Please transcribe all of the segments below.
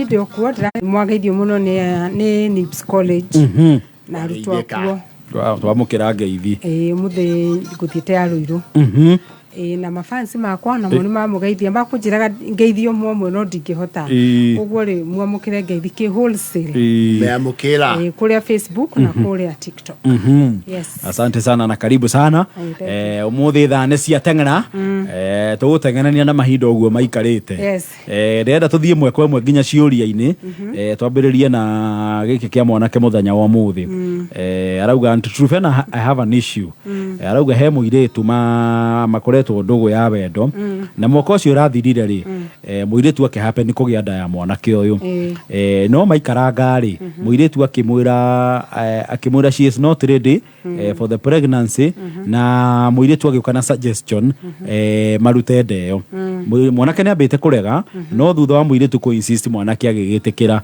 Ndĩ o kuo mwageithio mũno nĩ NIBS College na arutwo akuo. Twamũkĩra ngeithi. Ĩĩ, ũmũthĩ ngũthiĩte ya Rũirũ. Ĩĩ, na mafansi makwa namo nĩ mamũgeithia, makũnjĩraga ngeithio ũmwe ũmwe no ndingĩhota. Ũguo rĩ, mwamũkĩre ngeithi kĩ wholesale. Meamũkĩra. Ĩĩ, kũrĩa Facebook na kũrĩa TikTok. Yes. Asante sana na karibu sana. Aye, thank you. Ũmũthĩ thaa nĩ ciateng'era. Tũgũteng'erania na mahinda ũguo maikarĩte. Yes. Ndĩrenda tũthiĩ ĩmwe kwa ĩmwe nginya ciũria-inĩ. Twambĩrĩrie na gĩkĩ kĩa mwanake mũthenya wa ũmũthĩ. Arauga, "Aunty Truphena, I have an issue." Arauga he mũirĩtu makoretwo ndũgũ ya wendo, na mwaka ũcio ũrathirire rĩ, mũirĩtu akĩhappen kũgĩa nda ya mwanake ũyũ. No maikaranga rĩ, mũirĩtu akĩmwĩra she is not ready for the pregnancy, na mũirĩtu agĩũka na suggestion marute nda ĩyo. Mwanake nĩ ambĩte kũrega, no thutha wa mũirĩtu kũ insist, mwanake agĩgĩtĩkĩra,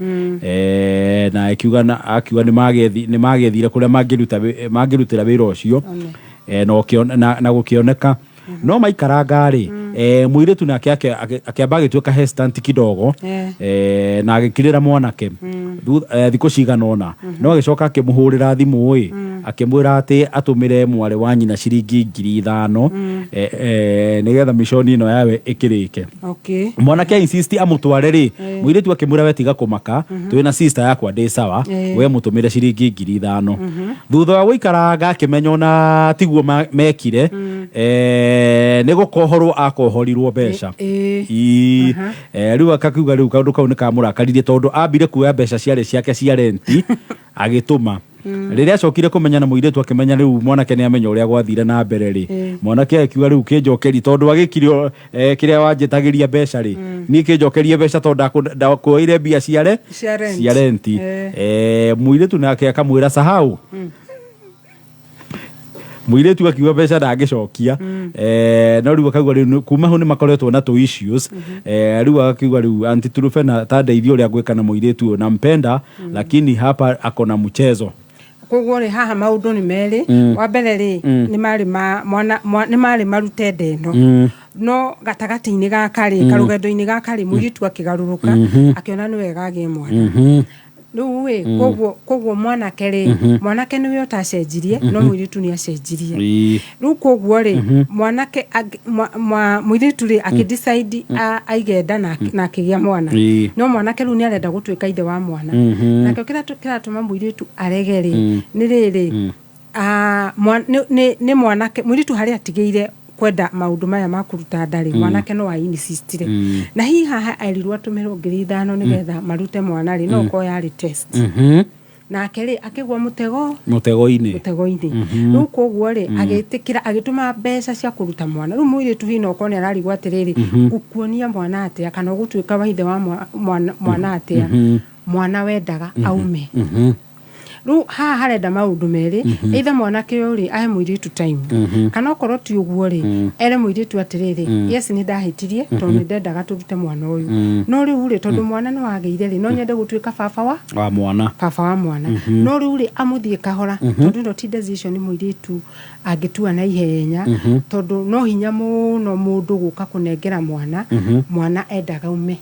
na akiuga nĩ magĩethire kũrĩa mangĩrutĩra wĩra ũcio, na gũkĩoneka no maikaranga rĩ, mũirĩtu nake akĩamba agĩtuĩka hesitant kidogo, na agĩkirĩra mwanake thikũ cigana ũna, no agĩcoka akĩmũhũrĩra thimũ ĩ, akĩmwĩra atĩ atũmĩre mwarĩ wa nyina ciringi 5,000, nĩgetha mĩconi ĩno yawe ĩkĩrĩke. Mwanake insist amũtware rĩ, mũirĩtu akĩmwĩra, "We tiga kũmaka, twĩna sister yakwa, ndĩ sawa, we mũtũmĩre ciringi 5,000." Thutha wa gũikaranga akĩmenya ona tiguo mekire, nĩ gũkohorwo akohorirwo mbeca. Ii. Rĩu akakiuga rĩu kaũndũ kau nĩ kamũrakaririe, tondũ ambire kuoya mbeca ciarĩ ciake cia renti agĩtũma. Rĩrĩa acokire kũmenya na mũirĩtu akĩmenya rĩu mwanake nĩ amenya ũrĩa gwathire na mbere rĩ, mwanake akiuga, "Rĩu kĩnjokeri, tondũ agĩkire kĩrĩa wanjĩtagĩria mbeca rĩ, niĩ kĩnjokerie mbeca, tondũ ndakuoire mbia ciare Cia rent. cia renti." Mũirĩtu nake akamwĩra sahau. Mũirĩtu akiuga mbeca ndangĩcokia, no rĩu akauga rĩu kuma hau nĩ makoretwo na tũ issues. Rĩu akiuga, "Rĩu Aunty Truphena, ta ndeithie ũrĩa ngwĩka na mũirĩtu ũyũ, nampenda lakini hapa ako na mchezo." Koguo rĩ, haha maũndũ nĩ merĩ. Wa mbere rĩ, nĩ marĩ ma mwana nĩ marĩ marute nda ĩno, no gatagatĩ-inĩ gaka rĩ, karũgendo-inĩ gaka rĩ, mũirĩtu akĩgarũrũka, akĩona nĩ wega agĩe mwana rĩu ĩ. Koguo mwanake rĩ, mwanake nĩwe ũtacenjirie, no mũirĩtu nĩ acenjirie. Rĩu koguo rĩ, mwanake mũirĩtu rĩ, akĩdecide aige nda na akĩgĩa mwana. No mwanake rĩu nĩ arenda gũtuĩka ithe wa mwana. Nakĩo kĩrĩa kĩratũma mũirĩtu arege rĩ, nĩ rĩrĩ, nĩ mwanake, mũirĩtu harĩa atigĩire kwenda maũndũ maya ma kũruta nda rĩ, mwanake no ainsistire. Na hihi haha erirwo atũmĩrwo 5,000 nĩgetha marute mwana rĩ, no ũkorwo yarĩ test. Nake rĩ, akĩgwa mũtego mũtego-inĩ. Mũtego-inĩ. Rĩu koguo rĩ, agĩtĩkĩra, agĩtũma mbeca cia kũruta mwana. Rĩu mũirĩtu hihi no ũkorwo nĩ ararigwo atĩrĩrĩ, ngũkuonia mwana atĩa, kana ũgũtuĩka wa ithe wa mwana atĩa, mwana wendaga aume? Rĩu haha harenda maũndũ merĩ: either mwanake ũyũ rĩ, ahe mũirĩtu time, kana okorwo ti ũguo rĩ, ere mũirĩtu atĩrĩrĩ, "Yes, nĩ ndahĩtirie, tondũ nĩ ndendaga tũrute mwana ũyũ, no rĩu rĩ, tondũ mwana nĩ wagĩire rĩ, no nyende gũtuĩka baba wa wa mwana." Baba wa mwana. No rĩu rĩ, amũthiĩ kahora, tondũ ĩno ti decision mũirĩtu angĩtua na ihenya, tondũ no hinya mũno mũndũ gũka kũnengera mwana, mwana endaga ume.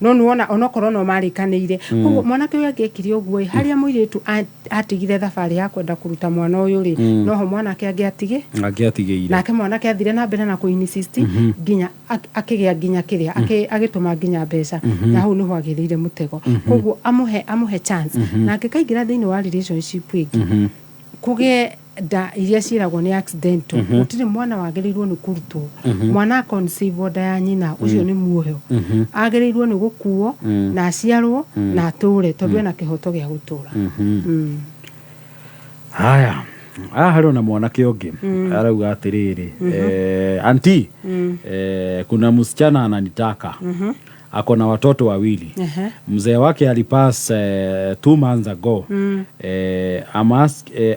No nĩwona onokorwo no marĩkanĩire, koguo mwanake ũyũ angĩekire ũguo ĩ, harĩa mũirĩtu atigire thabarĩ ya kwenda kũruta mwana ũyũ rĩ, noho mwanake angĩatige angĩatigĩire. Nake mwanake athire na mbere na kũ-insist nginya akĩgĩa nginya kĩrĩa agĩtũma nginya mbeca, na hau nĩho agĩrĩire mũtego. Koguo amũhe chance, na angĩkaingĩra thĩinĩ wa relationship ĩngĩ, kũgĩe nda iria ciĩragwo nĩ accidental, gũtirĩ mwana wagĩrĩirwo nĩ kũrutwo. Mwana aconceive nda ya nyina, ũcio nĩ muoyo, agĩrĩirwo nĩ gũkuo na aciarwo na atũre, tondũ ena kĩhoto gĩa gũtũra. Haya, haha harĩ ona mwanake ũngĩ arauga atĩrĩrĩ, "Aunty, kuna msichana ananitaka, ako na watoto wawili. Mzee wake alipass 2 months ago.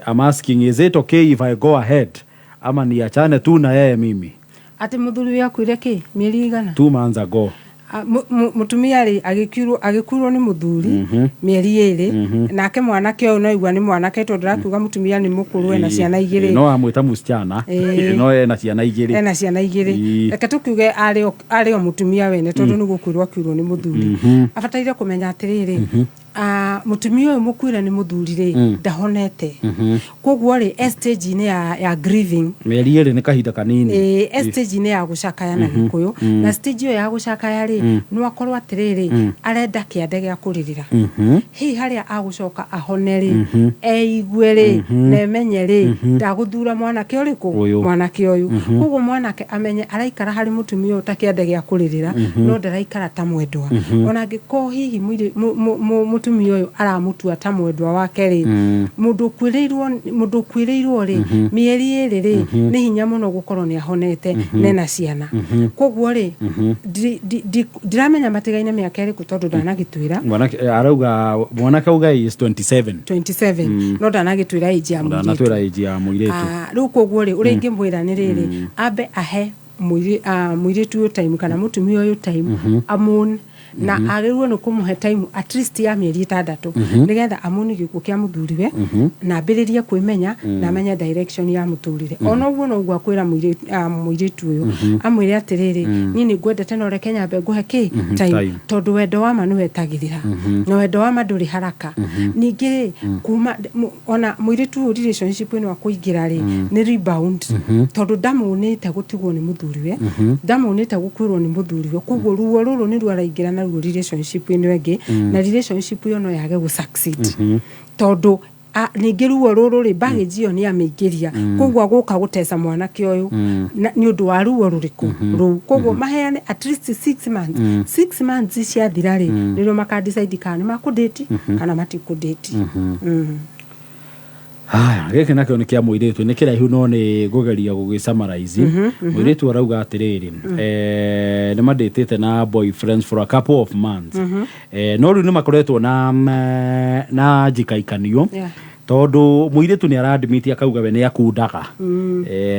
I'm asking, is it okay if I go ahead ama niachane tu na yeye mimi?" Atĩ mũthuri ũyũ akuire kĩ mĩeri igana? 2 months ago. Mũtumia rĩ agĩkuirwo nĩ mũthuri mĩeri 2, nake mwanake ũyũ no igua nĩ mwanake, tondũ ndĩrakiuga mũtumia nĩ mũkũrũ, ena ciana 2. No amwĩta mũsichana. No ena ciana 2. Ena ciana 2. Reke tũkiuge arĩ o mũtumia wene, tondũ nĩ gũkuirwo akuirwo nĩ mũthuri. Abataire kũmenya atĩrĩrĩ, mũtumia ũyũ mũkuire nĩ mũthuri rĩ, ndahonete. Koguo rĩ, e stage-inĩ ya grieving. Mĩeri 2 nĩ kahinda kanini. Ĩĩ, e stage-inĩ ya gũcakaya na Gĩkũyũ, na stage ĩyo ya gũcakaya rĩ, no akorwo atĩrĩrĩ, arenda kĩande gĩa kũrĩrĩra. Hihi harĩa agũcoka ahone rĩ, eigue rĩ, na emenye rĩ, ndagũthura mwanake ũrĩkũ. Ũyũ. Mwanake ũyũ. Koguo mwanake amenye araikara harĩ mũtumia ũyũ ta kĩande gĩa kũrĩrĩra, no ndaraikara ta mwendwa. Ona angĩkorwo hihi mũtumia ũyũ aramũtua ta mwendwa wake rĩ, mũndũ ũkuĩrĩirwo rĩ, mĩeri 2 rĩ, nĩ hinya mũno gũkorwo nĩ ahonete nena ciana. Koguo rĩ, ndiramenya matigaine mĩaka ĩrĩkũ, tondũ ndanagĩtwĩra. Mwanake arauga, mwanake auga is 27. 27, no ndanagĩtwĩra age ya mũirĩtu. Ndanatwĩra age ya mũirĩtu. Rĩu koguo rĩ, ũrĩa ingĩmwĩra nĩ rĩrĩ, ambe ahe mũirĩtu ũyũ time, kana mũtumia ũyũ time amon, na agĩrĩirwo nĩ kũmũhe time at least ya mĩeri 6, nĩgetha amoni gĩkuũ kĩa mũthuriwe, na ambĩrĩrie kwĩmenya, na amenye direction ya mũtũrĩre. Ona ũguo noguo akwĩra mũirĩtu ũyũ, amwĩre atĩrĩrĩ, niĩ nĩ ngwendete, no reke nyambe ngũhe kĩ time, Time. Tondũ wendo wa ma nĩ wetagĩrĩra, na wendo wa ma ndũrĩ haraka. Ningĩ rĩ, kuma ona mũirĩtu ũyũ relationship ĩno akũingĩra rĩ, nĩ rebound, tondũ ndamunĩte gũtigwo nĩ mũthuriwe, ndamunĩte gũkuĩrwo nĩ mũthuriwe. Koguo ruo rũrũ nĩruo araingĩra naruo relationship ĩno ĩngĩ, na relationship ĩyo no yage gũ succeed, tondũ ningĩ ruo rũrũ rĩ, baggage ĩyo nĩ amĩingĩria. Koguo agũka gũteca mwanake ũyũ nĩ ũndũ wa ruo rũrĩkũ rũu. Koguo maheane at least 6 months. 6 months ciathira rĩ, nĩrĩo makadecide kana nĩ makũdate kana matikũdate. Haya, gĩkĩ nakĩo nĩ kĩa mũirĩtu, nĩ kĩraihu, no nĩ ngũgeria gũgĩ summarize. Mũirĩtu arauga atĩrĩrĩ, nĩ mandĩtĩte na boyfriends for a couple of months, no rĩu nĩ makoretwo na njikaikanio, tondũ mũirĩtu nĩ aradimiti, akauga we nĩ akundaga,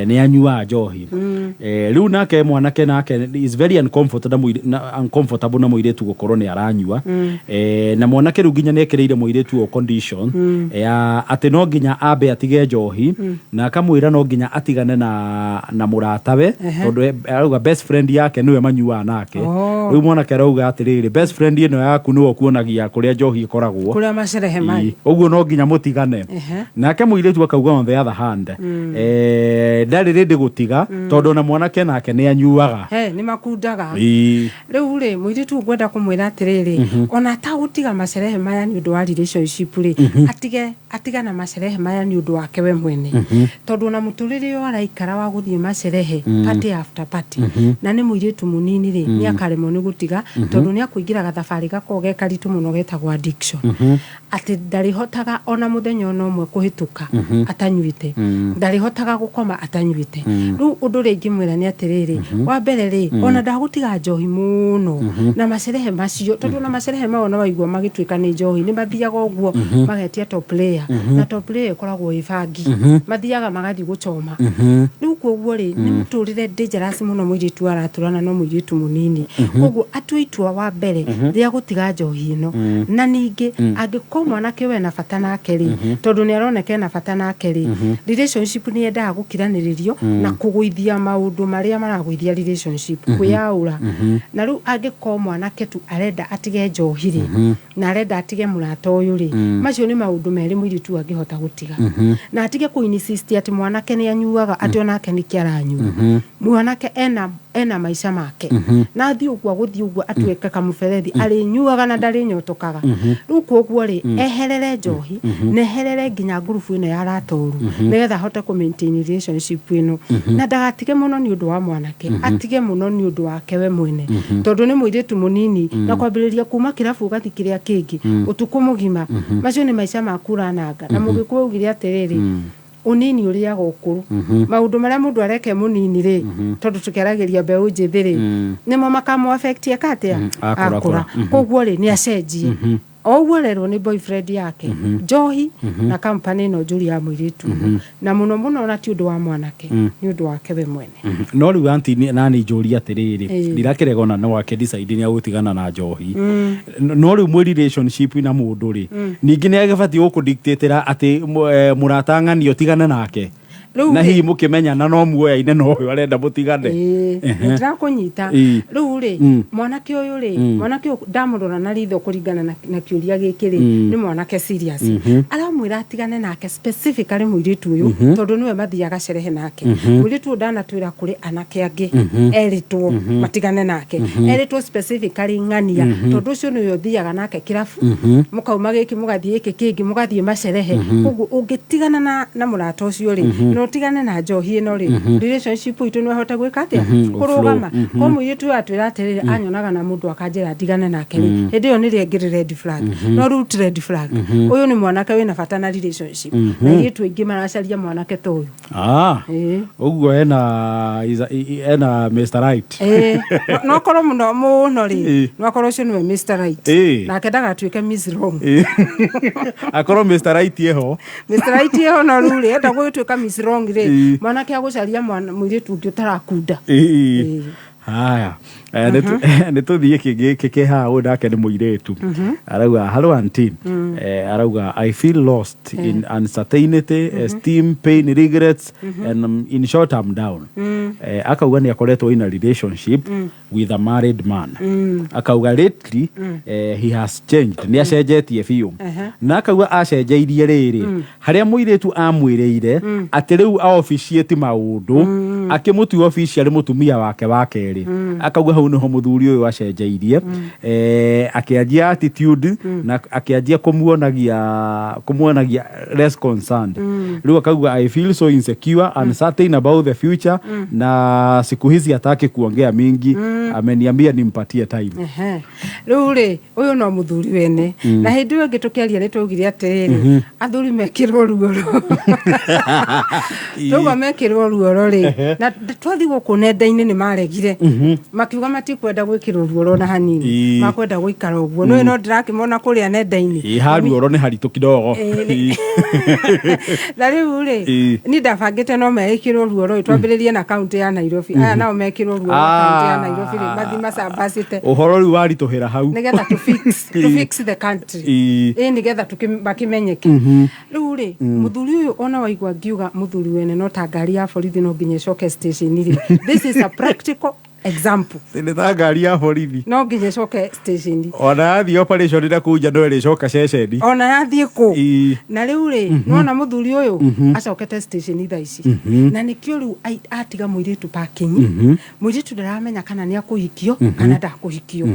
nĩ anyuaga njohi. Rĩu nake mwanake nake is very uncomfortable na mũirĩtu gũkorwo nĩ aranyua. Na mwanake rĩu nginya nĩ ekĩrĩire mũirĩtu ũyũ condition ya atĩ no nginya ambe atige njohi, na akamwĩra no nginya atigane na mũratawe, tondũ arauga best friend yake nĩwe manyuaga nake. Rĩu mwanake arauga atĩrĩrĩ, best friend ĩno yaku nĩwe ũkuonagia kũrĩa njohi ĩkoragwo. Kũrĩa macerehe marĩ. Ũguo no nginya mũtigane. Nake mũirĩtu akauga on the other hand, ndarĩ rĩndĩ gũtiga, tondũ ona mwanake nake nĩ anyuaga. He nĩ makundaga. Rĩu rĩ, mũirĩtu ngwenda kũmwĩra atĩrĩrĩ, ona atagũtiga macerehe maya nĩ ũndũ wa relationship rĩ, atige atigana macerehe maya nĩ ũndũ wake we mwene, tondũ ona mũtũrĩre ũyũ araikara wa gũthiĩ macerehe, party after party, na nĩ mũirĩtu mũnini rĩ, nĩ akaremwo nĩ gũtiga, tondũ nĩ akũingĩra gathabarĩ gakoragwo ge karitũ mũno getagwo addiction, atĩ ndarĩhotaga ona mũthenya ona ũmwe kũhĩtũka atanyuĩte, ndarĩhotaga gũkoma atanyuĩte. Rĩu ũndũ ũrĩa ingĩmwĩra nĩ atĩrĩrĩ, wa mbere rĩ, ona ndagũtiga njohi mũno na macerehe macio, tondũ ona macerehe mao na waigua magĩtuĩka nĩ njohi, nĩ mathiaga ũguo magetia top layer, na top layer ĩkoragwo ĩ bangi, mathiaga magathiĩ gũchoma. Rĩu koguo rĩ, nĩ mũtũrĩre dangerous mũno mũirĩtu aratũrana no mũirĩtu mũnini. Koguo atue itua wa mbere rĩa gũtiga njohi ĩno, na ningĩ angĩkorwo mwanake we na bata nake rĩ, tondũ nĩ aroneka ena bata nake rĩ, relationship nĩ yendaga gũkiranĩrĩrio na kũgũithia maũndũ marĩa maragũithia relationship, kwĩyaũra. Na rĩu angĩkorwo mwanake tu arenda atige njohi rĩ, na arenda atige mũrata ũyũ rĩ, macio nĩ maũndũ merĩ mũirĩtu angĩhota gũtiga, na atige kũ insist atĩ mwanake nĩ anyuaga, atĩ onake nĩkĩ aranyua. Mwanake ena maica make, na athiĩ ũguo agũthiĩ ũguo atuĩke kamũberethi, arĩnyuaga na ndarĩnyotokaga. Rĩu koguo rĩ, eherere njohi na eherere nginya ngurubu ĩno ya arata oru, nĩgetha ahote kũ maintain relationship ĩno, na ndagatige mũno nĩ ũndũ wa mwanake, atige mũno nĩ ũndũ wake we mwene, tondũ nĩ mũirĩtu mũnini, na kwambĩrĩria kuma kĩrabu ũgathiĩ kĩrĩa kĩngĩ ũtukũ mũgima, macio nĩ maica maku ũrananga. Na mũgĩkũyũ augire atĩrĩrĩ, ũnini ũrĩaga ũkũrũ. Maũndũ marĩa mũndũ areka e mũnini rĩ, tondũ tũkĩaragĩria mbeũ njĩthĩ rĩ, nĩmo makamũ affect eka atĩa Akũra, akũra. Koguo rĩ, nĩ acenjie. O ũguo arerwo nĩ boyfriend yake, njohi na company ĩno njũru ya mũirĩtu ũyũ, na mũno mũno ona ti ũndũ wa mwanake, nĩ ũndũ wake we mwene. No rĩu anti nani njũrie atĩrĩrĩ, ndirakĩrega ona no ake decide nĩ agũtigana na njohi, no rĩu mwĩ relationship na mũndũ rĩ, ningĩ nĩ agĩbatiĩ gũkũdictatĩra atĩ mũrata ng'ani ũtigane nake? Rĩu Na rĩ- hihi mũkĩmenyana no muoyaine no ũyũ arenda mũtigane. Ĩĩ, nĩndĩrakũnyita. Rĩu rĩ, mwanake ũyũ rĩ, mwanake ũyũ ndamũrora na ritho kũringana na kĩũria gĩkĩ rĩ, nĩ mwanake serious. Aramwĩra atigane nake specifically mũirĩtu ũyũ, tondũ nĩwe mathiaga cerehe nake. Mũirĩtu ũyũ ndanatwĩra kũrĩ anake angĩ erĩtwo matigane nake. Erĩtwo specifically ng'ania, tondũ ũcio nĩwe ũthiaga nake kĩrabu, mũkauma gĩkĩ mũgathiĩ gĩkĩ kĩngĩ, mũgathiĩ macerehe. Koguo ũngĩtigana na mũrata ũcio rĩ, na ũtigane na njohi ĩno rĩ, relationship itũ no ĩhote gwĩka atĩa? Kũrũgama. Ko mũirĩtu ũyũ atwĩra atĩrĩrĩ, anyonaga na mũndũ akanjĩra ndigane nake rĩ, hĩndĩ ĩyo nĩrĩo ĩngĩrĩ red flag. No rĩu ti red flag, ũyũ nĩ mwanake wĩna bata na relationship, na airĩtu aingĩ maracaria mwanake ta ũyũ. Ah, Ĩĩ. Ũguo ena ena Mr. Right. Ĩĩ, no korwo mũno mũno rĩ, no akorwo ũcio nĩwe Mr. Right. Nake ndagatuĩke Miss Wrong. Akorwo Mr. Right eho. Mr. Right eho, no rĩu rĩ, enda gũgĩtuĩka Miss Wrong rĩ, mwanake agũcaria mũirĩtu ũngĩ ũtarakunda. Haya. Nĩ tũthiĩ kĩngĩ kĩkĩ haha. Ũyũ nake nĩ mũirĩtu arauga, "Hello auntie." Arauga, "I feel lost in uncertainty, esteem, pain, regrets and in short, I'm down." Akauga nĩ akoretwo in a relationship with a married man. Akauga lately he has changed, nĩ acenjetie biũ, na akauga acenjeirie rĩrĩ harĩa mũirĩtu amwĩrĩire atĩ rĩu aofficiate maũndũ, akĩmũtua officially mũtumia wake wa kerĩ. Akauga hau nĩho mũthuri ũyũ acenjeirie, akĩanjia attitude na akĩanjia kũmuonagia less concerned. Rĩu akauga, "I feel so insecure, uncertain about the future, na siku hizi hataki kuongea mingi. Ameniambia nimpatie time." Ehe. Rĩu rĩ, ũyũ no mũthuri wene, na hĩndĩ ĩyo ĩngĩ tũkĩaria nĩ twaugire atĩrĩrĩ, athuri mekĩrwo ruoro, twauga mekĩrwo ruoro rĩ, na twathiĩ gũkũ nenda-inĩ nĩ maregire, makiuga matikwenda gwĩkĩrwo ruoro na hanini. Makwenda gũikara ũguo no no ndĩrakĩmona kũrĩa nenda-inĩ. Ĩ, ha ruoro nĩ haritũ kidogo. Ĩ, na rĩu rĩ, niĩ ndabangĩte no meĩkĩrwo ruoro rĩ, twambĩrĩrie na kaunti ya Nairobi. Aya nao mekĩrwo ruoro kaunti ya Nairobi rĩ, mathiĩ macambacĩte. Ũhoro rĩu waritũhĩra hau. Nĩgetha to fix the country. Ĩ, nĩgetha makĩmenyeke. Rĩu rĩ, mũthuri ũyũ, ona waigua ngiuga mũthuri wene no ta ngari ya borithi, no nginya ĩcoke station rĩ, this is a practical example. Nĩ ta ngari ya borithi. No nginya ĩcoke station. Ona yathiĩ operation na kũu nja no ĩrĩcoka ceceni. Ona yathiĩ kũ. Na rĩu rĩ, nona mũthuri ũyũ acokete station thaa ici, na nĩkĩo rĩu atiga mũirĩtu parking. Mũirĩtu ndaramenya kana nĩ akũhikio kana ndakũhikio.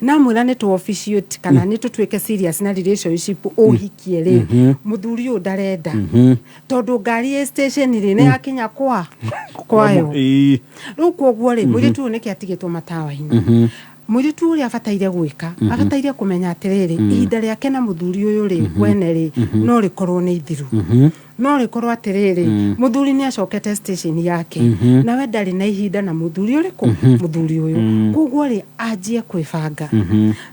Namwĩra nĩ tũ officiate kana nĩ tũtuĩke serious na relationship ũhikie rĩ, mũthuri ũyũ ndarenda, tondũ ngari ĩ station rĩ, nĩ yakinya kwa kwayo. Rĩu koguo rĩ, mũirĩtu ũyũ nĩkĩ atigĩtwo matawa-inĩ? Mũirĩtu ũrĩa abataire gwĩka, abataire kũmenya atĩrĩrĩ, ihinda rĩake na mũthuri ũyũ rĩ wene rĩ, no rĩkorwo nĩ ithiru, no rĩkorwo atĩrĩrĩ, mũthuri nĩ acokete station yake, nawe ndarĩ na ihinda na mũthuri ũrĩkũ, mũthuri ũyũ. Koguo rĩ, anjie kwĩbanga.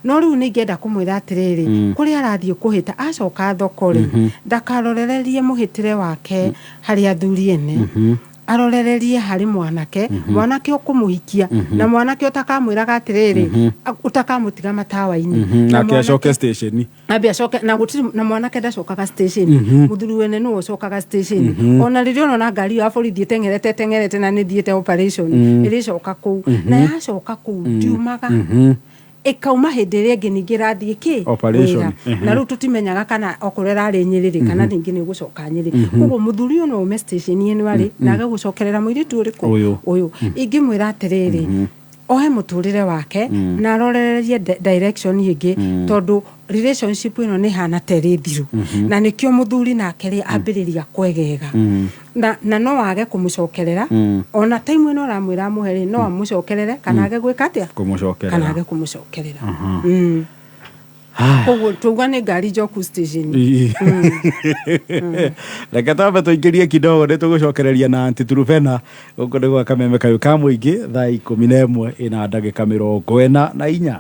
No rĩu nĩ ingĩenda kũmwĩra atĩrĩrĩ, kũrĩa arathiĩ kũhĩta, acoka thoko rĩ, ndakarorererie mũhĩtĩre wake harĩ athuri ene, arorererie harĩ mwanake, mwanake ũkũmũhikia, na mwanake ũtakamwĩraga atĩrĩrĩ, ũtakamũtiga matawa-inĩ. Na nake acoke station. Ambe acoke na gũtirĩ na mwanake ndacokaga station. Mũthuri wene nĩwe ũcokaga station. Ona rĩrĩa ũrona ngari ĩyo ya borithi ĩteng'erete ĩteng'erete na nĩ thiĩte operation, ĩrĩcoka kũu, na yacoka kũu ndiumaga, ĩkauma hĩndĩ ĩrĩa ĩngĩ ningĩ ĩrathiĩ kĩ? Operation. Wĩra. Na rĩu tũtimenyaga kana okorwo ĩrarĩ Nyĩrĩ rĩ, kana ningĩ nĩ ĩgũcoka Nyĩrĩ. Koguo mũthuri ũyũ no ume station ĩno arĩ na age gũcokerera mũirĩtu ũrĩkũ? Ũyũ. Ũyũ. Ingĩmwĩra atĩrĩrĩ, ohe mũtũrĩre wake na arorererie direction ĩngĩ, tondũ relationship ĩno nĩ hana ta ĩrĩ thiru, na nĩkĩo mũthuri nake rĩ ambĩrĩria kwegega na no age kũmũcokerera. Ona time ĩno ũramwĩra amũhe rĩ, no amũcokerere kana age gwĩka atĩa? Kũmũcokerera. Kana age kũmũcokerera. Koguo tuauga nĩ ngari njoku station. Reke twambe tũingĩrie kidogo, nĩ tũgũcokereria na Aunty Trufena. Gũkũ nĩ gwa Kameme Kayũ ka Mũingĩ, thaa 11 ĩna ndagĩka 44.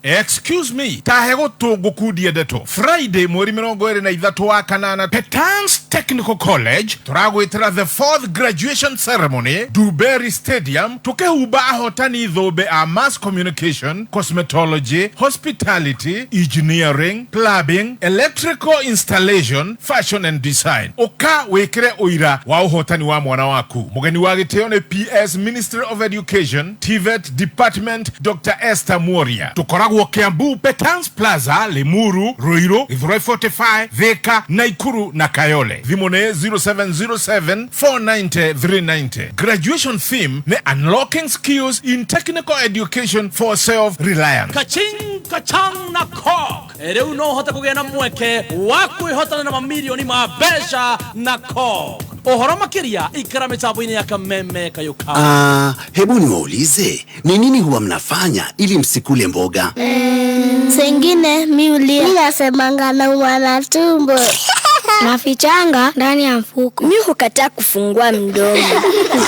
Excuse me, tahe gũtũ ngũkundie ndeto. Friday mweri 23 wa kanana, Petans Technical College tũragwĩtĩra the fourth graduation ceremony Duberi Stadium, tũkĩhumba ahotani thũmbĩ a mass communication, cosmetology, hospitality, engineering, plumbing, electrical installation, fashion and design. Ũka wĩkĩre ũira wa ũhotani wa mwana waku. Mũgeni wa gĩtĩo nĩ PS Ministry of Education, TVET Department, Dr. Esther Muoria. Tũkoragwo Kiambu, Petans Plaza, Limuru, Ruiru, Githurai 45, Thika, Naikuru na Kayole. Thimũ nĩ 0707 490 390. Graduation theme nĩ Unlocking Skills in Technical Education for Self-Reliance. Kaching kachang na cock rĩu no ũhote kũgĩa na mweke wa kwĩhotana na mamirioni ma mbeca na cock. Ũhoro makĩria ikara mĩtambo-inĩ ya Kameme Kayuka. Ah, hebu niwaulize, ni nini huwa mnafanya ili msikule mboga? Sengine mi ulia, mi nasemanga naumwa na tumbo nafichanga ndani ya mfuko. Mi hukataa kufungua mdomo.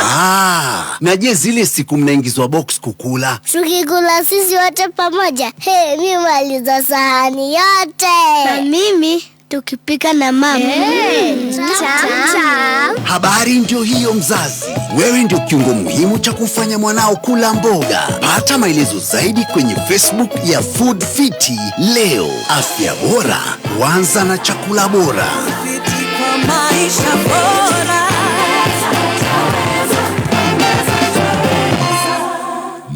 Ah, na je, zile siku mnaingizwa box kukula? Tukikula sisi wote pamoja, hey, mi maliza sahani yote. Na mimi tukipika na mama. Hey, tam, tam. Habari ndio hiyo mzazi. Wewe ndio kiungo muhimu cha kufanya mwanao kula mboga. Pata maelezo zaidi kwenye Facebook ya Food Fiti leo. Afya bora huanza na chakula bora.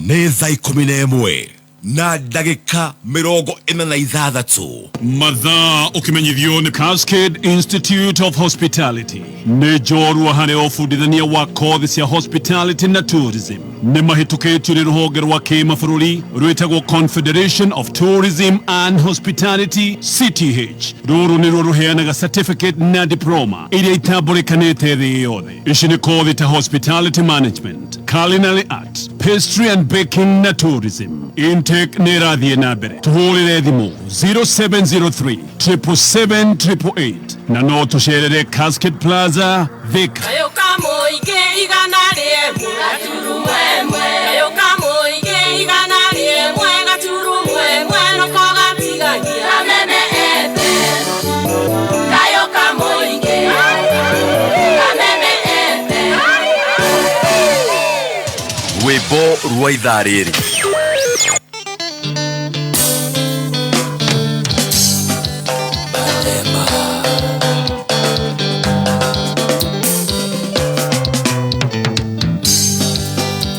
Nĩ thaa 11 na ndagĩka 46. Mathaa ũkĩmenyithio nĩ Cascade Institute of Hospitality, nĩ njorua harĩ ũbundithania wa kothi cia hospitality na tourism. Nĩ mahĩtũkĩtio nĩ rũhonge rwa kĩmabũrũri rwĩtagwo Confederation of Tourism and Hospitality, CTH. Rũrũ nĩruo rũheanaga certificate na diploma iria itambũrĩkanĩte thĩ yothe. Ici nĩ kothi ta hospitality management, culinary arts, pastry and baking na tourism. Intake nĩ ĩrathiĩ na mbere. Tũhũrĩre thimũ 0703 777 888 na no tũcerere Cascade Plaza, Thika. Kayuka mũingĩ 101.1, kayuka mũingĩ 101.1, noko gatigagia Kameme FM. Kayuka mũingĩ Kameme FM. Rwĩmbo rwa ithaa rĩrĩ.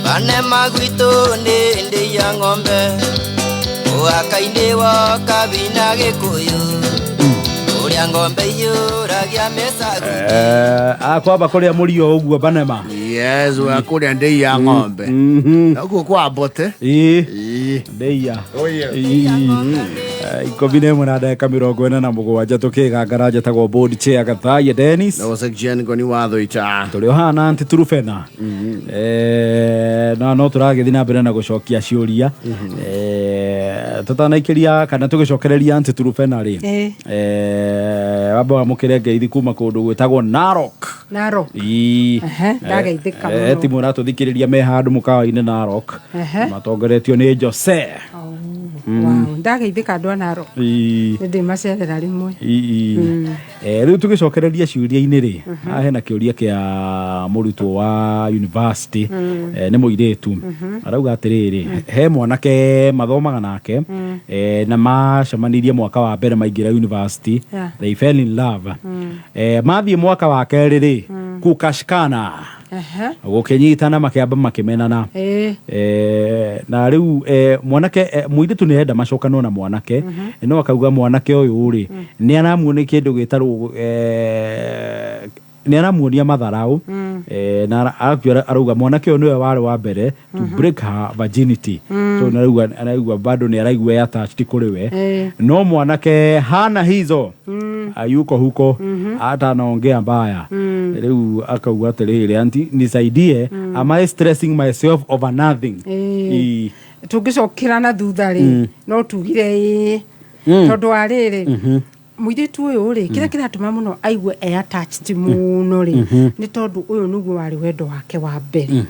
Banema gwitũ nĩ ndĩ ya ng'ombe ũhaka-inĩ wa kabina Gĩkũyũ ũrĩa ng'ombe iyũragia mĩcagu. Akwamba kũrĩa mũrio ũguo Banema. Yes, wa kũrĩa ndĩ ya ng'ombe. Nakuo kwa mbote. Ĩĩ. Ndĩia. 11 na ndagĩka 47 tũkĩgangara. Njĩtagwo board chair Gathaiya Dennis. Na gũcenjia ngoni watho ita. Tũrĩ o haha na Aunty Turufena. Na no tũragĩthiĩ na mbere na gũcokia ciũria. Tũtanaikĩria kana tũgĩcokereria Aunty Turufena rĩ. Wamba wamũkĩre ngeithi kuma kũndũ gwĩtagwo Narok. Narok. Ĩĩ. Ehe, ndageithĩka mũno. Timu ĩratũthikĩrĩria me handũ mũkawa-inĩ Narok. Matongoretio nĩ Jose. Wow, ndageithĩka andũ a Narok. Ĩĩ. Nĩ ndĩmacerera rĩmwe. Ĩĩ. Rĩu tũgĩcokereria ciũria-inĩ rĩ, haha hena kĩũria kĩa mũrutwo wa university, nĩ mũirĩtu. Arauga atĩrĩrĩ, he mwanake mathomaga nake, na macemanirie mwaka wa mbere maingĩra university. They fell in love. Mathiĩ mwaka wa kerĩ rĩ, kukashikana, gũkĩnyitana, makĩamba makĩmenana. Na rĩu mwanake, mũirĩtu nĩ arenda macokanwo na mwanake, no akauga mwanake ũyũ rĩ, nĩ aramuonia kĩndũ gĩtarwo, nĩ aramuonia matharau. Na arauga mwanake ũyũ nĩwe warĩ wa mbere to break her virginity. So arauga bado nĩ araigua attached kũrĩ we. No mwanake hana hizo, ayuko huko, hata anaongea mbaya. Rĩu akauga atĩrĩrĩ, "Aunty, nisaidie, am I stressing myself over nothing?" Ĩĩ. Tũngĩcokera na thutha rĩ, no tugire ĩĩ, tondũ wa rĩrĩ, mũirĩtu ũyũ rĩ, kĩrĩa kĩratũma mũno aigue e attached mũno rĩ, nĩ tondũ ũyũ nĩguo warĩ wendo wake wa mbere,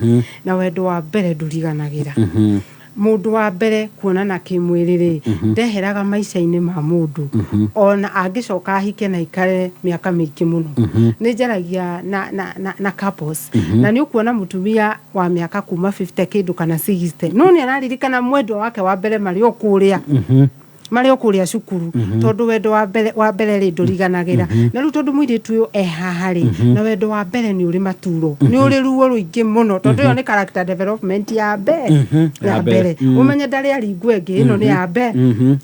na wendo wa mbere ndũriganagĩra. Mũndũ wa mbere kuonana kĩmwĩrĩ rĩ, ndeheraga maica-inĩ ma mũndũ, ona angĩcoka ahike na aikare mĩaka mĩingĩ mũno. Nĩ njaragia na, na, na, na couples, na nĩ ũkuona mũtumia wa mĩaka kuma 50 kĩndũ kana 60, no nĩ araririkana mwendwa wake wa mbere marĩ o kũrĩa, marĩ o kũrĩa cukuru, tondũ wendo wa mbere, wa mbere rĩ, ndũriganagĩra. Na rĩu tondũ mũirĩtu ũyũ e haha rĩ, na wendo wa mbere nĩ ũrĩ maturo, nĩ ũrĩ ruo rũingĩ mũno, tondũ ĩyo nĩ character development ya mbere, ya Ya mbere. mbere. Ũmenye ndarĩ aringwo ĩngĩ, ĩno nĩ ya mbere.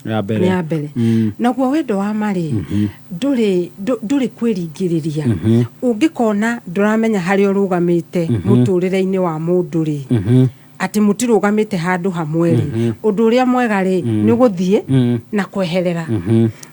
Ya mbere. Nĩ ya mbere. Naguo wendo wa marĩ ndũrĩ ndũrĩ kwĩringĩrĩria. Ũngĩkona ndũramenya harĩa ũrũgamĩte mũtũrĩre-inĩ wa mũndũ rĩ, atĩ mũtirũgamĩte handũ hamwe rĩ, ũndũ ũrĩa mwega rĩ, nĩ gũthiĩ na kweherera.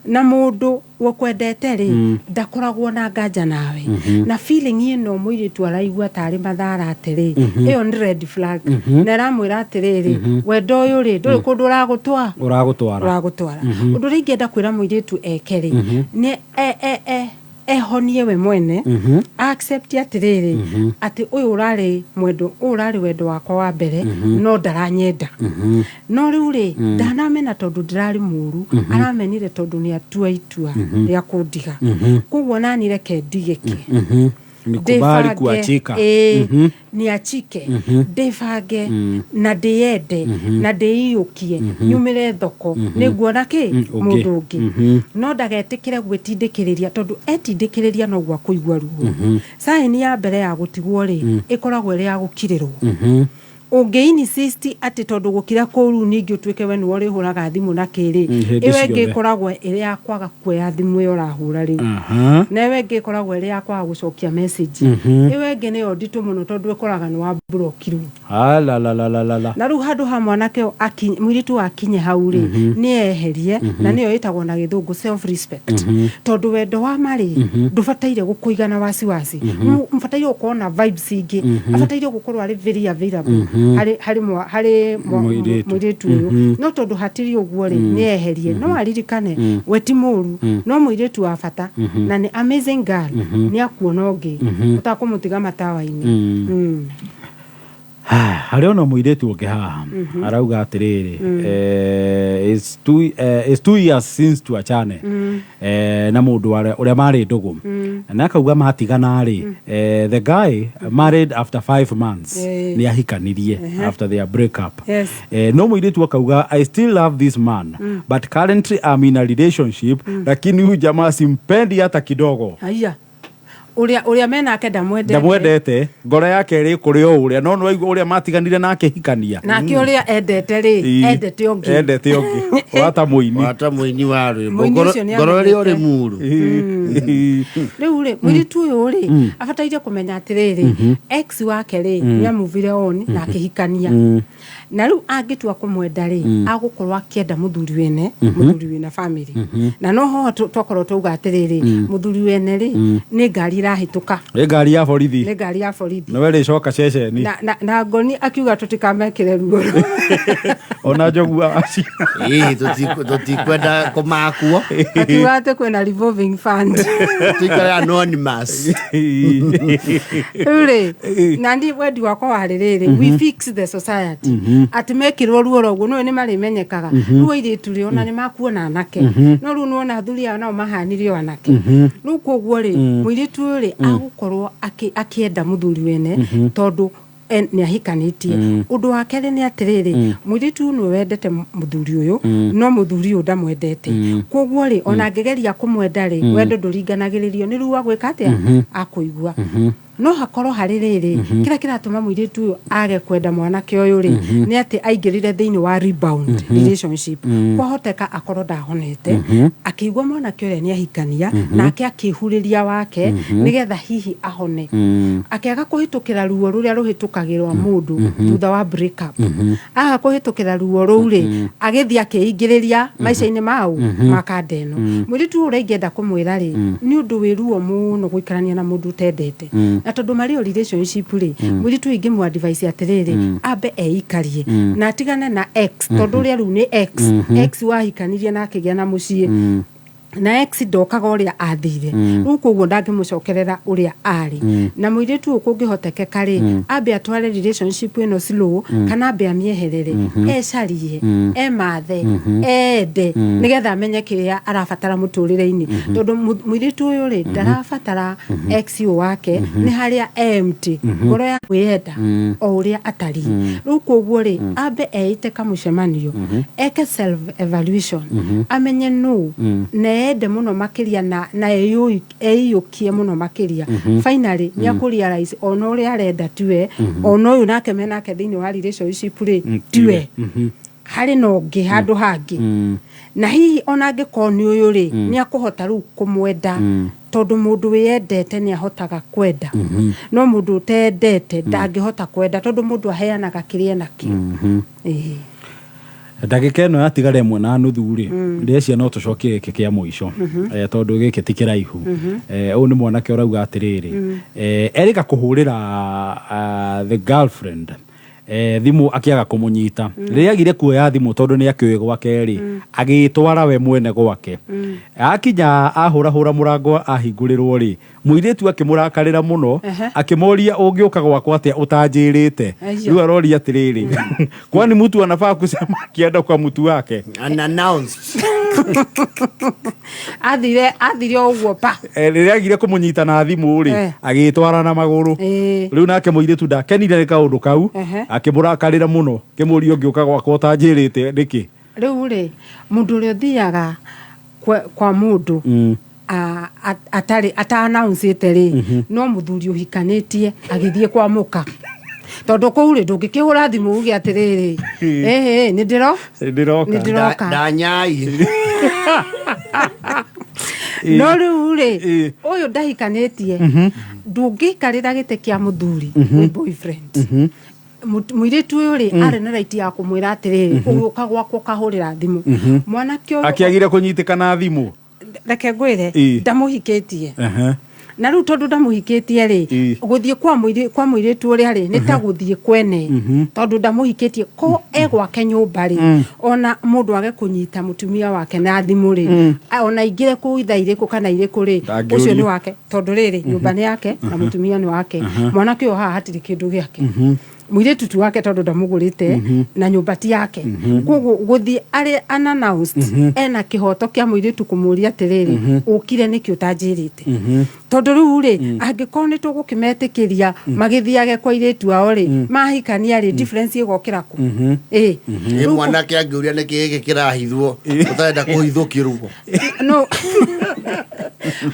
Na mũndũ ũkwendete rĩ, ndakoragwo na nganja nawe. Na feeling ĩno mũirĩtu araigua tarĩ matharate rĩ, ĩyo nĩ red flag, na ĩramwĩra atĩrĩrĩ, wendo ũyũ rĩ, ndũrĩ kũndũ ũragũtwara. Ũragũtwara. Ũragũtwara. Ũndũ ũrĩa ingĩenda kwĩra mũirĩtu eke rĩ, nĩ ehonie we mwene, accept atĩrĩrĩ, atĩ ũyũ ũrarĩ mwendo, ũyũ ũrarĩ wendo wakwa wa mbere, no ndaranyenda. No rĩu rĩ, ndanamena tondũ ndĩrarĩ mũru, aramenire tondũ nĩ atua itua rĩa kũndiga, koguo nani reke ndigĩke. Nikubali Ndĩbange, kuachika. Ĩĩ, niachike, ndĩbange na ndĩyende na ndĩiyũkie, nyumĩre thoko, nĩnguona kĩ ũngĩ. Mũndũ ũngĩ. No ndagetĩkĩre gwĩtindĩkĩrĩria, tondũ etindĩkĩrĩria noguo akũigua ruo. Sign ya mbere ya gũtigwo rĩ, ĩkoragwo ĩrĩ ya gũkirĩrwo. Ũngĩ insist atĩ tondũ gũkira kũu ningĩ ũtuĩke we nĩwe ũrĩhũraga thimũ na kĩrĩ, Hĩndĩ ĩyo ĩngĩ ciothe. ĩkoragwo ĩrĩ ya kwaga kuoya thimũ ĩyo ũrahũra rĩu, na ĩyo ĩngĩ ĩkoragwo ĩrĩ ya kwaga gũcokia message. Ĩyo ĩngĩ nĩyo nditũ mũno, tondũ ĩkoraga nĩ wa blockirwo. Alalalalala. Na rĩu handũ ha mwanake ũyũ mũirĩtu ũyũ akinye hau rĩ, nĩ eherie, na nĩyo ĩtagwo na gĩthũngũ self respect, tondũ wendo wa marĩ ndũbataire gũkũiga na wasiwasi. Mũbataire gũkorwo na vibes ingĩ, abataire gũkorwo arĩ very available harĩ Mũirĩtu. Mũirĩtu ũyũ. No tondũ hatirĩ ũguo rĩ, nĩ eherie. No aririkane we ti mũru, no mũirĩtu wa bata na nĩ amazing girl, nĩ akuona ũngĩ ũtakũmũtiga matawa-inĩ. Harĩ ona mũirĩtu ũngĩ haha arauga atĩrĩrĩ, it's 2 years since tuachane na mũndũ ũrĩa marĩ ndũgũ, na akauga matigana rĩ, the guy married after 5 months. Nĩ ahikanirie after their breakup. No mũirĩtu akauga, "I still love this man, but currently I'm in a relationship, lakini huyu jamaa simpendi hata kidogo." Haiya, ũrĩa menake ndamwendete. Ndamwendete, ngoro yake ĩrĩ kũrĩ o ũrĩa, no nĩwaigua ũrĩa matiganire nake hikania. Nake ũrĩa endete rĩ, endete ũngĩ. Endete ũngĩ wata mũini. Wata mũini wa rwĩmbo. Mũini ũcio nĩ Ngoro ĩrĩa ũrĩ amenyete. muru. Rĩu rĩ, mũirĩtu ũyũ rĩ, abataire kũmenya atĩrĩrĩ, ex wake rĩ, nĩ amuvire on na akĩhikania, na rĩu angĩtua kũmwenda rĩ, agũkorwo akĩenda mũthuri wene, mũthuri wĩna family. Na no ho twakorwo twauga atĩrĩrĩ, mũthuri wene rĩ, nĩ ngari ĩrahĩtũka. Nĩ ngari ya borithi. Nĩ ngari ya borithi. Nĩwe rĩcoka ceceni. Na ngoni akiuga tũtikamekĩre ruo. Ona njogu acio. Ĩĩ, tũtikwenda kũmakwo. Akiuga atĩ kwĩna revolving fund. Tũikare anonymous. Rĩu rĩ, nani wendi wakwa warĩ rĩrĩ, we fix the society atĩ mekĩrwo ruo roguo nĩwe nĩ marĩmenyekaga. Rĩu airĩtu rĩ, ona nĩ makuona anake, no rĩu nĩwona athuri aya nao mahanire o anake rĩu. Koguo rĩ, mũirĩtu ũyũ rĩ, agũkorwo akĩenda mũthuri wene tondũ nĩ ahikanĩtie. Ũndũ wa kerĩ nĩ atĩrĩrĩ, mũirĩtu ũyũ nĩwe wendete mũthuri ũyũ, no mũthuri ũyũ ndamwendete. Koguo rĩ, ona angĩgeria kũmwenda rĩ, wendo ndũringanagĩrĩrio nĩ ruo agwĩka atĩa akũigua. No hakorwo harĩ rĩrĩ, kĩrĩa kĩratũma mũirĩtu ũyũ age kwenda mwanake ũyũ rĩ, nĩ atĩ aingĩrire thĩinĩ wa rebound relationship. Kwahoteka akorwo ndahonete, akĩigua mwanake ũrĩa nĩ ahikania, nake akĩhurĩria wake nĩgetha hihi ahone, akĩaga kũhĩtũkĩra ruo rũrĩa rũhĩtũkagĩrwo mũndũ thutha wa break up. Aga kũhĩtũkĩra ruo rũu rĩ, agĩthiĩ akĩingĩrĩria maica-inĩ mau makanda ĩno. Mũirĩtu ũyũ, ũrĩa ingĩenda kũmwĩra rĩ, nĩ ũndũ wĩ ruo mũno gũikarania na mũndũ ũtendete, na tondũ marĩ o relationship rĩ, mũirĩtu ũyũ ingĩmũ advice atĩrĩrĩ, ambe eikarie na atigane na ex, tondũ ũrĩa rĩu nĩ ex, ex wahikanirie na akĩgĩa na mũciĩ. Na ex ndokaga ũrĩa athire. Rĩu koguo ndangĩmũcokerera ũrĩa arĩ. Na mũirĩtu ũyũ kũngĩhotekeka rĩ, ambe atware relationship ĩno slow, kana ambe amĩeherere, ecarie, emathe, ende, nĩgetha amenye kĩrĩa arabatara mũtũrĩre-inĩ, tondũ mũirĩtu ũyũ rĩ, ndarabatara ex ũyũ wake, nĩ harĩa empty ngoro ya kwĩyenda o ũrĩa atariĩ. Rĩu koguo rĩ, ambe eĩte kamũcemanio, eke self evaluation, amenye nũ na ende mũno makĩria na eiyũkie mũno makĩria. Finally nĩ akũrealize ona ũrĩa arenda tiwe, ona ũyũ nake menake thĩinĩ wa relationship rĩ tiwe, harĩ na ũngĩ handũ hangĩ. Na hihi ona angĩkorwo nĩ ũyũ rĩ, nĩ akũhota rĩu kũmwenda, tondũ mũndũ wĩyendete nĩ ahotaga kwenda, no mũndũ ũtendete ndangĩhota kwenda, tondũ mũndũ aheanaga kĩrĩa enakĩo. Ĩĩ. Ndagĩka ĩno yatigara 1.5 rĩ, ndĩrecia no tũcokie gĩkĩ kĩa mũico, tondũ gĩkĩ ti kĩraihu. Ũyũ nĩ mwanake ũrauga atĩrĩrĩ, erĩga kũhũrĩra the girlfriend thimũ akĩaga kũmũnyita. Rĩrĩa agire kuoya thimũ, tondũ nĩ akĩũĩ gwake rĩ, agĩtwara we mwene gwake. Akinya ahũrahũra mũrango, ahingũrĩrwo rĩ, mũirĩtu akĩmũrakarĩra mũno, akĩmũria, "Ũngĩũka gwakwa atĩa ũtanjĩrĩte?" Aiyo. Rĩu aroria atĩrĩrĩ, kwani mtu anafaa kusema akienda kwa mtu wake? Unannounced. Athire o ũguo pa. Rĩrĩa agire kũmũnyita na thimũ rĩ, agĩtwara na magũrũ. Rĩu nake mũirĩtu ndakenire nĩ kaũndũ kau, akĩmũrakarĩra mũno, kĩmũria, "Ũngĩũka gwakwa ũtanjĩrĩte nĩkĩ?" Rĩu rĩ, mũndũ ũrĩa ũthiaga kwa mũndũ atarĩ ata-announce-ĩte rĩ, no mũthuri ũhikanĩtie agĩthiĩ kwa mũka, tondũ kũu rĩ, ndũngĩkĩhũra thimũ uge atĩrĩrĩ, "Ĩhĩ, nĩ ndĩro Ndĩroka." Nĩ ndĩroka. Ndanyai. No rĩu rĩ, ũyũ ndahikanĩtie, ndũngĩikarĩra gĩtĩ kĩa mũthuri wĩ boyfriend. Mũirĩtu ũyũ rĩ, arĩ na right ya kũmwĩra atĩrĩrĩ, "Ũgĩũka gwakwa ũkahũrĩra thimũ." Mwanake ũyũ Akĩagire kũnyitĩkana thimũ. Reke ngwĩre, ndamũhikĩtie. Na rĩu tondũ ndamũhikĩtie rĩ, gũthiĩ kwa mũirĩtu ũrĩa rĩ, nĩ ta gũthiĩ kwene, tondũ ndamũhikĩtie ko e gwake nyũmba rĩ. Ona mũndũ age kũnyita mũtumia wake na thimũ rĩ, ona aingĩre kũu ithaa irĩkũ kana irĩkũ rĩ, Ndangĩũrio. ũcio nĩ wake, tondũ rĩrĩ, nyũmba nĩ yake na mũtumia nĩ wake. Mwanake ũyũ haha hatirĩ kĩndũ gĩake, mũirĩtu ti wake, tondũ ndamũgũrĩte na nyũmba ti yake. Koguo gũthiĩ arĩ unannounced, ena kĩhoto kĩa mũirĩtu kũmũria atĩrĩrĩ, "Ũkire nĩkĩ ũtanjĩrĩte?" Tondũ rĩu rĩ, angĩkorwo nĩ tũgũkĩmetĩkĩria magĩthiage kwa airĩtu ao rĩ, mahikania rĩ, difference ĩgokĩra kũ? Ĩ. Ĩ mwanake angĩũria nĩkĩ gĩkĩ kĩrahithwo, ũtarenda kũhithũkĩrwo? No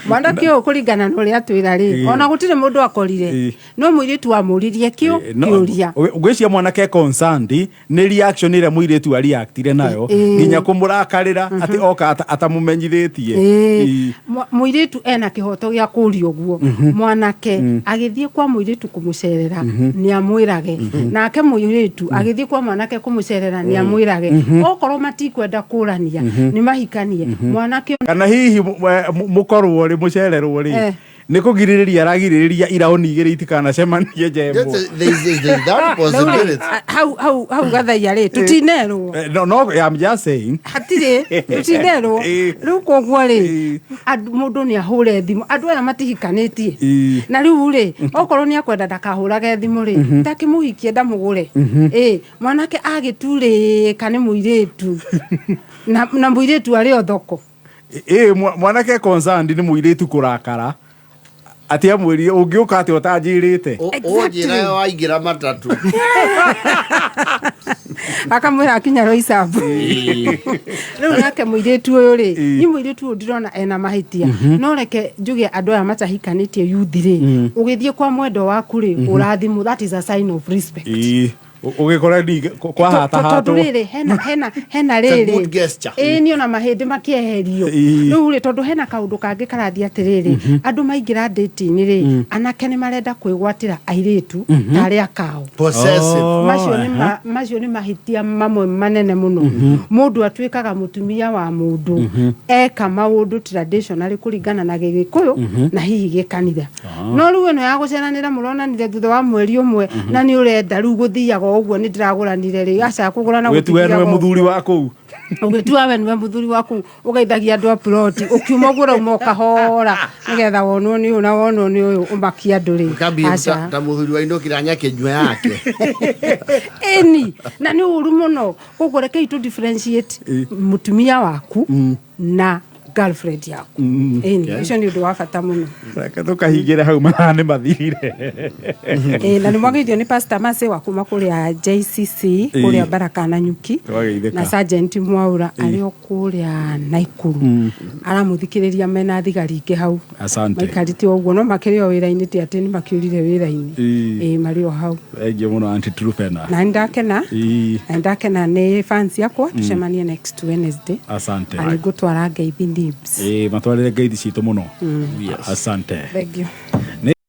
mwanake ũyũ, kũringana na ũrĩa atwĩra rĩ, ona gũtirĩ mũndũ akorire, no mũirĩtu wamũririe kĩo kĩũria. Ngwĩcia mwanake concerned nĩ reaction ĩrĩa mũirĩtu areactire nayo, nginya kũmũrakarĩra atĩ oka atamũmenyithĩtie. Mũirĩtu ena kĩhoto gĩa kũria ũguo. Mwanake agĩthiĩ kwa mũirĩtu kũmũcerera nĩ amwĩrage, nake mũirĩtu agĩthiĩ kwa mwanake kũmũcerera nĩ amwĩrage. Okorwo matikwenda kũrania, nĩ mahikanie. Mwanake Kana hihi mũkorwo rĩ, mũcererwo rĩ, nĩ kũgirĩrĩria aragirĩrĩria iraũni igĩrĩ itikanacemanie njembo. There is that possibility. Hau gathaia rĩ, tũtinerwo. No, I'm just saying. Hatirĩ, tũtinerwo. Rĩu koguo rĩ, mũndũ nĩ ahũre thimũ. Andũ aya matihikanĩtie. Na rĩu rĩ, okorwo nĩ akwenda ndakahũrage thimũ rĩ, ndakĩmũhikie, ndamũgũre. Ĩ mwanake agĩturĩka nĩ mũirĩtu, na mũirĩtu arĩ o thoko. Ĩ mwanake concerned nĩ mũirĩtu kũrakara atĩ amwĩrire, "Ũngĩũka atĩ ũtanjĩrĩte?" Ũnjĩra waingĩra matatũ. Akamwĩra akinya Roysambu. Rĩu nake mũirĩtu ũyũ rĩ, ni mũirĩtu ũyũ ndĩrona ena mahĩtia. No reke njuge, andũ aya matahikanĩtie, yuthi rĩ, ũgĩthiĩ kwa mwendo waku rĩ, ũrathimũ, that is a sign of respect. Ũgĩkora ningĩ kwahatahatwo. Tondũ rĩrĩ, hena It's a rĩrĩ good gesture. Ĩĩ, niĩ ona mahĩndĩ makĩeherio rĩu rĩ, tondũ hena kaũndũ kangĩ karathiĩ atĩrĩrĩ, andũ maingĩra ndĩti-inĩ rĩ, anake nĩ marenda kwĩgwatĩra airĩtu tarĩ akao. Possessive. Oh, Macio nĩ macio nĩ mahĩtia mamwe manene mũno. Mũndũ atuĩkaga mũtumia wa mũndũ eka maũndũ traditionally, kũringana na gĩgĩkũyũ na hihi gĩkanitha. No rĩu ĩno ya gũceranĩra, mũronanire thutha wa mweri ũmwe na nĩ ũrenda rĩu gũthiaga o ũguo, "Nĩ ndĩragũranire" rĩ, aca, kũgũrana Wĩtue nĩwe gũtithiaga mũthuri ũguo. wa kũu. Ũgĩtua we nĩwe mũthuri waku, ũgeithagia andũ a ploti, ũkiuma ũguo ũrauma ũkahora nĩgetha wonwo nĩ ũyũ na wonwo nĩ ũyũ, ũmakie andũ rĩ. Kambia Aca. ta mũthuri wa inokira nyakĩnyua yake. Ĩni, na nĩ ũru mũno. Koguo rekei tũ differentiate mũtumia waku na girlfriend yaku. Ĩni, ũcio nĩ ũndũ wa bata mũno. Reke tũkahingĩre hau, mathaa nĩ mathirire. Ĩ, na nĩ mwageithio nĩ Pastor Mercy wa kuma kũrĩa JCC kũrĩa Baraka na Nyuki. Twageithĩka. Na Sergeant Mwaura arĩ o kũrĩa Naikuru aramũthikĩrĩria mena thigari ingĩ hau. Asante. Maikarĩte o ũguo, no makĩrĩ o wĩra-inĩ, ti atĩ nĩ makĩũrire wĩra-inĩ. Ĩ, marĩ o hau. Thengiũ mũno, Aunty Trufena. Na nĩ ndakena. Na nĩ ndakena nĩ fans yakwa. Tũcemanie next Wednesday. Asante. Na nĩ ngũtwara ngeithi nibs. Ĩ, matwarĩre ngeithi citũ mũno. Asante. Thank you.